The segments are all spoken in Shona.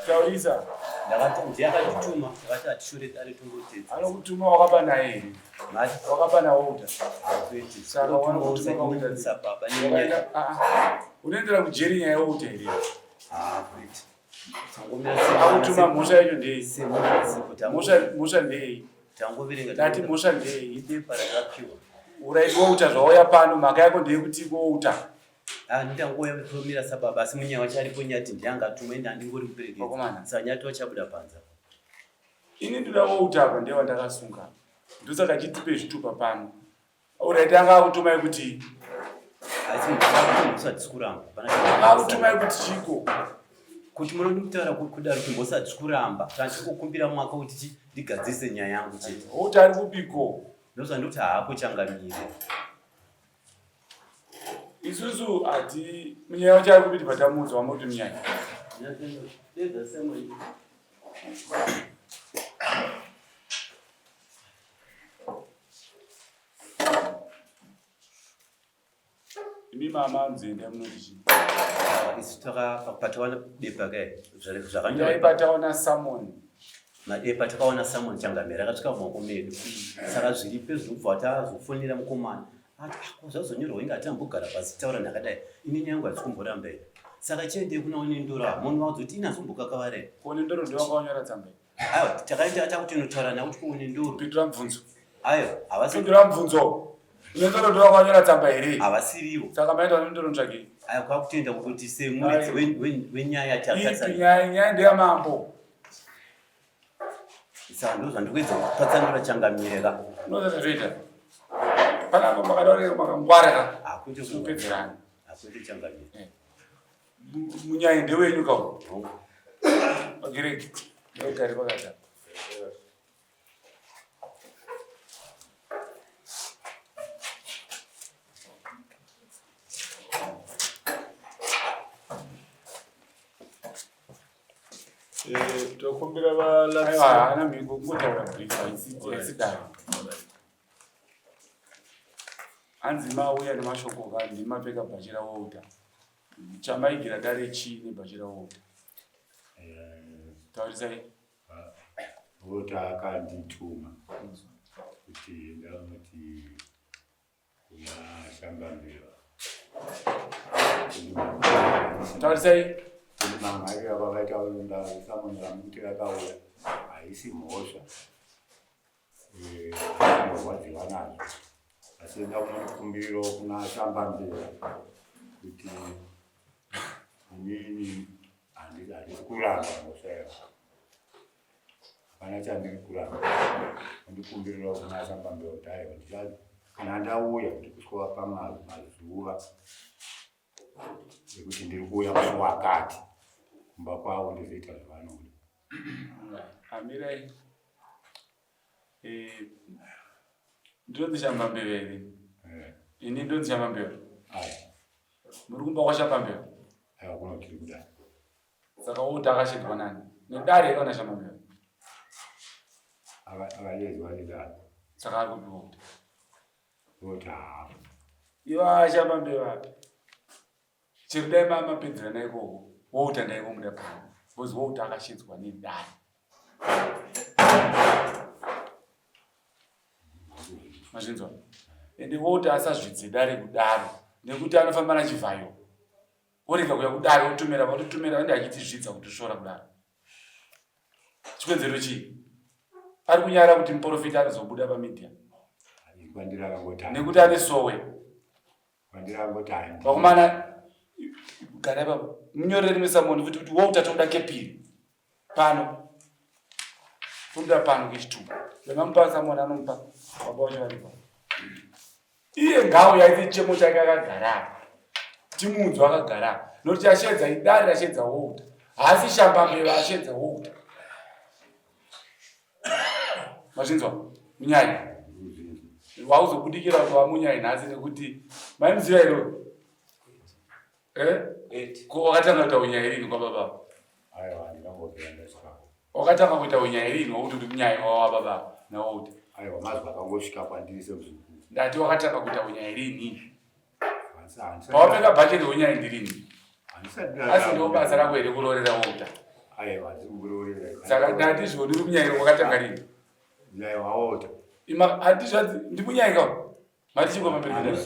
Taurisa. Ndiye akatituma akati hatishure dare tongotedza. Anokutuma wakapa naye here? Mati. Wakapa naWalter. Kwete. Saka wanokutuma kakuita sei? Baba nenyaya. Ah, ah. Unoendera kujeri nyaya yaWalter here? Ah, kwete. Akutuma mhosva yacho ndei? Mhosva mhosva ndei? Tangoverenga. Ndati mhosva ndei? Ibepa rakapiwa. Uraiti Walter zvauya pano mhaka yako ndeyekuti Walter. Ah, ndangouya kutomira sababa asi munyaya wacho aripo nyati ndiye angatuma ende handingori kuperekedza. Vakomana. Saka nyati wachabuda panze apa. Ini ndoda Walter apa ndiye wandakasunga. Ndosaka chitipe zvitupa pano. Alright anga akutumai kuti Asi mhosva hatisi kuramba. Hapana anga akutumai kuti chiko? Kuti munonditaura kudaro kuti mhosva hatisi kuramba. Tandingokumbira mwaka kuti chi ndigadzirise nyaya yangu chete. Walter ari kupiko? Ndozvandikuti haako changamire. Isusu hati munyaya wacho ari kupiti patamuudza wamuti munyaya. Imi mama nzenda munoti chii? Isu patawana bepa kai zvakanyorwa. Ndai pataona summon. Madepa takaona summon changamire akasvika mumaoko medu. Saka zviripo zvinobva tazofonera mukomana. Ati ah, ko zvazonyorwa inga atambogara pasi taura ndakadai. Ini nyangu hatisi kumboramba here. Saka chiendei kuna Onendoro munhu wadzoti ini azombokakavara here. Onendoro ndiye wanga wanyora tsamba. Aiwa takaita takutonotaura nawo kuti kuOnendoro. Pindura mubvunzo. Aiwa havasi. Pindura mubvunzo. Onendoro ndiye wanga wanyora tsamba here? Havasirivo. Saka maenda Onendoro ntsvagei. Aiwa kwakutenda kuti semuridzi wenyaya takatarisa. Ipi nyaya nyaya ndeyamambo. Saka ndozvandikuedza kupatsanura changamire ka. Unoza zvazvoita. Panapa makadaureka makangwara ka. Hakuite kupedzerana. Hakuite changamire. Eh. Munyai ndewenyu ka. Magireki. Ndogare pakati apa. Eh, tokumbira va Aiwa, haana mhiko kungotaura brief haisi dare. Hanzi mauya nemashoko ka ndimapfeka bhachi raWalter. Chamaigira dare chii nebhachi raWalter? Taurisai. Walter akandituma kuti ndamuti Taurisai. Mangariro avakaita samonera mukuti rakauya haisi mhosva anorwadziwa nazvo asi enda kunokumbiro kuna shambambira kuti inini handisi kuramba mhosva yavo Hapana chandiri kuramba. Ndikumbirira kuna Sambambe kuti aiwa ndichazi kana ndauya ndikusvika pamazuva ekuti ndiri kuuya musi wakati kumba kwavo ndizoita zvavanoda. Amirai. Eh, ndinonzi Shambambeve here? Eh. Ini ndonzi Shambambeve. Aiwa. Muri kumba kwaShambambeve? Aiwa kuno tiri kudai. Saka woti akashedzwa nani? Nedare here kana Shambambeve? Akashedzwa nedare. Saka ari kupi woti? Woti haapo. Iva Shambambeve vapi? Chero dai mamapedzerana ikoko, wouta ndaingomuda pano. Because wouta akashedzwa nedare. Mazvinzwa? Ende wouta asazvidze dare kudaro nekuti anofamba nachivhayo. Orega kuya kudare otumira vanotumira vanenge achitizvidza kutisvora kudaro. Chikonzero chii? Ari kunyara kuti muprofita anozobuda pamedia. Nekuti ane sowe. Vakomana gara ipapo. Munyorere rimwe samoni futi kuti wouta toda kepiri. Pano. Tomuda pano kechitupa. Vemamupa samoni anomupa baba wacho varipo. Iye ngauya aite chemo chake akagara apa. Timunzwa akagara apa. Nokuti ashedza idare rashedza wouta. Haasi shambambeva ashedza wouta. Mazvinzwa? Munyai. Wauzobudikira kuti wamunyai nhasi nekuti maimuziva here? Eh? Ko wakatanga kuita unyai rini kwababa? Aiwa, handingambobvira ndasvikapo. Wakatanga kuita unyai rini wakuti uri munyai wababa nawouta? Aiwa, mazwi akangosvika kwandiri semuzukuru. Ndati wakatanga kuita unyai rini? Pawapfeka bhachi reunyai ndirini? Asi ndo basa rako here kuroorera wouta? Aiwa, handisi kuroorera. Saka ndandizvo ndiri kunyaika kwakatanga rini? Nyaya waota. Ima handizvo hanzi ndikunyaika. Mati chii pamberi pedare?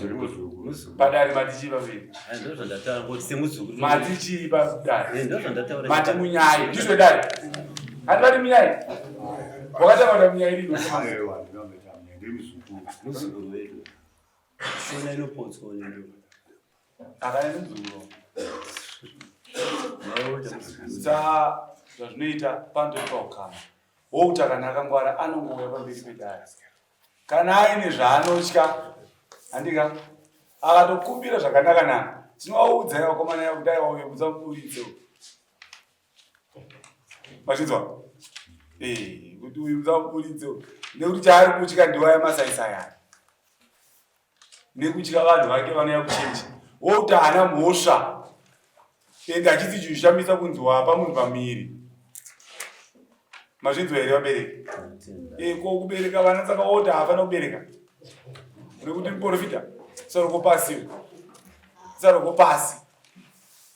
Padare mati chii pamberi? Eh, ndozvo ndataura kuti semuzukuru. Mati chii padare? Eh, ndozvo ndataura. Mati munyai. Ndizvo dare. Handi vati munyai. Wakatanga kuita munyai rini? Aiwa, ndinoita munyai. Ndiri muzukuru. Muzukuru wedu. Shona inopotswa nendo. Akaya nemuzukuru. Sa zvazvinoita panotoitwa ukama. Wouta kana akangwara anongouya pamberi pedare. Kana aine zvaanotya handika akatokumbira zvakanaka naka tinovaudza vakomana ya kuti aiwa uyo musamuburitse mazvinzwa eh, kuti uyu musamuburitse nekuti chaari kutya ndiwaya masaisai aya nekutya vanhu vake vanouya kuchechi wouti haana mhosva ende hachisi chishamisa kunzi wapa munhu pamiri mazvinzwa here vabereki e, ko kubereka vana saka woti haafana kubereka nekuti muprofita saroko pasi saroko pasi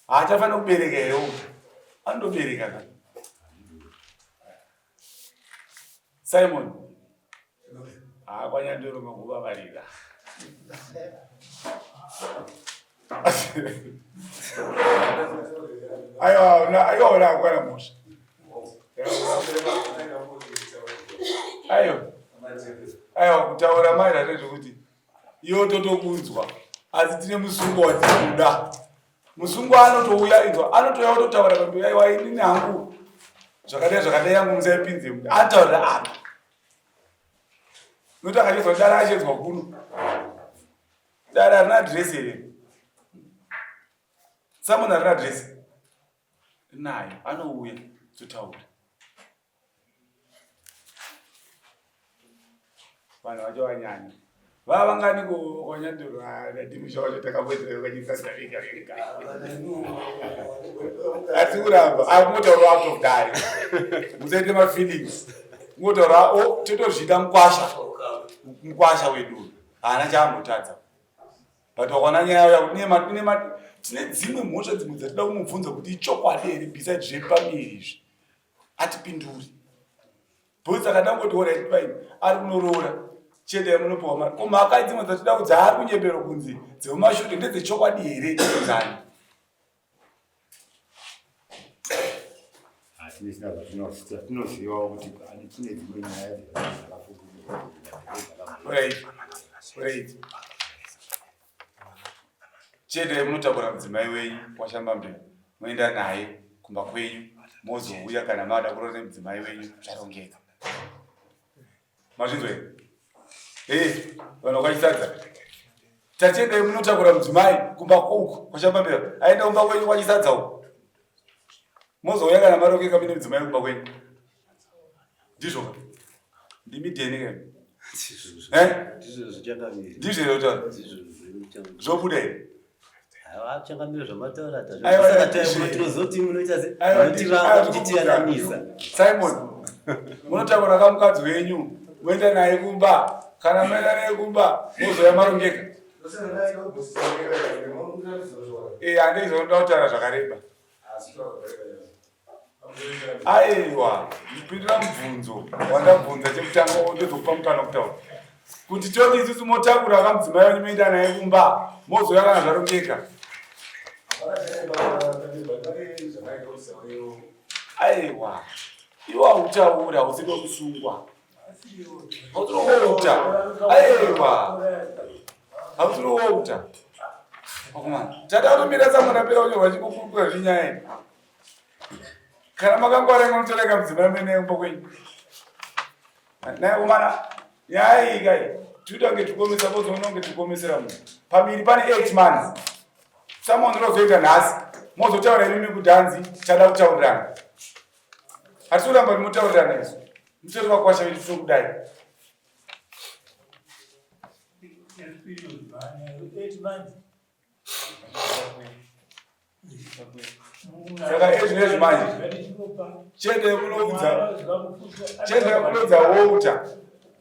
haachafanira kubereka here anotobereka ka Simon ah kwanyandoro makuva varira aiwa aiwa una akwana mhosva aiwa aiwa kutaura mai ratezvekuti iwe totokunzwa asi tine musungo watinoda musungwa anotouya inzwa anotouya ototaura kuti aiwa inini hangu zvakadai zvakadai yangu musaipinze anotaurira apa nokuti akachedzwa dara achedzwa kuno dara harina adresi here samon harina adresi rinayo anouya totaura vanhu vacho vanyanya vava vangani konyanduro ndimusha wacho takamboitira kanyisasavika vega asi kuramba akungotaura out of dare musaite mafeelings kungotaura o oh, totozviita mukwasha mukwasha wedu haana chaambotadza but wakaona nyaya yakuti tine dzimwe mhosva dzimwe dzatida kumubvunza kuti ichokwadi here beside zvepamiri izvi atipinduri Boots akada kungoti alright fine ari kunoroora chete yamunopiwa mari ko mhaka dzimwe dzatida kuti dzaari kunyepero kunzi dzemumashure ndedzechokwadi here dzani tinozivawo kuti tine dzimwe nyaya dzakafukurai Chete munotakura mudzimai wenyu washambamberi moenda naye kumba kwenyu mozouya kana mada kuroora nemudzimai wenyu zvarongeka. Mazvinzwa here? Eh, vanhu vakachitadza. Tatendai munotakura mudzimai kumba uku kwashambamberi aenda kumba kwenyu kwachisadza uku. Mozouya kana marongeka mine mudzimai kumba kwenyu. Ndizvo ka? Ndimi dheni ka? Eh? Ndizvo here kutaura? Zvobuda here? Changamire zvamataura tinozoti munoita se munotivanga muchitiyananisa. Simon, munotaura kamukadzi wenyu moenda naye kumba kana maenda naye kumba mozouya marongeka. Eh, handeizoda kutaura zvakareba. Aiwa, ndipindura mubvunzo wandabvunza chekutanga ndozokupa mukana wekutaura kuti toti isusu motakura kamudzimai wenyu moenda naye kumba mozouya kana zvarongeka. Aiwa, iwe hautauri hausida kusungwa hausirowouta aiwa hausirowouta akomana tada kutomira samwana pera kunyorwa chikukurukura zvinyaya kana makangwara munotoreka mudzimai mene kumba kwenyu naye komana nyaya iyi kai tikuita kunge tikuomesa bozoona kunge tikuomesera munhu pamiri pane 8 months someone rozoita nhasi mozotaura imimi kuti hanzi chada kutaurirana hatisi kuramba kuti mutaurirana isu mutori vakwasha vedu tinokudai saka ezvinezvi manje chete kunoudza chete kunoudza wouta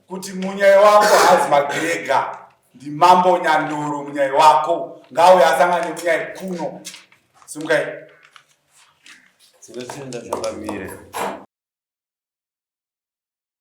kuti munyai wako hazi magrega ndimambo nyandoro munyai wako ngauye asangane munyai kuno simukai. Tinotenda changamire.